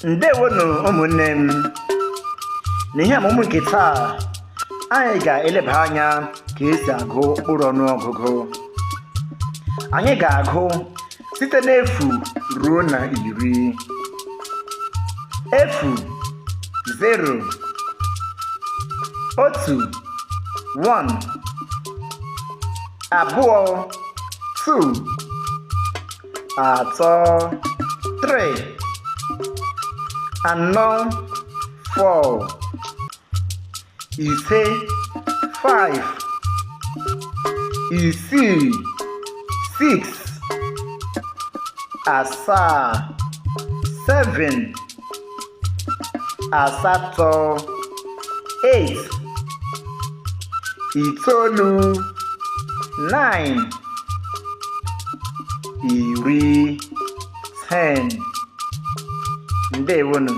Ndewonu ụmụnne m. N'ihe ọmụmụ nke taa, anyị ga-eleba anya ka esi agụ mkpụrụ ọnụọgụgụ. Anyị ga-agụ site n'efu ruo na 10. Efu, 0, 1, 1, 2, 2, 3, 3, 4, 4, 5, 5, 6, 6, 7, 7, 8, 8, 9, 9, 10, 10. Ndewonu.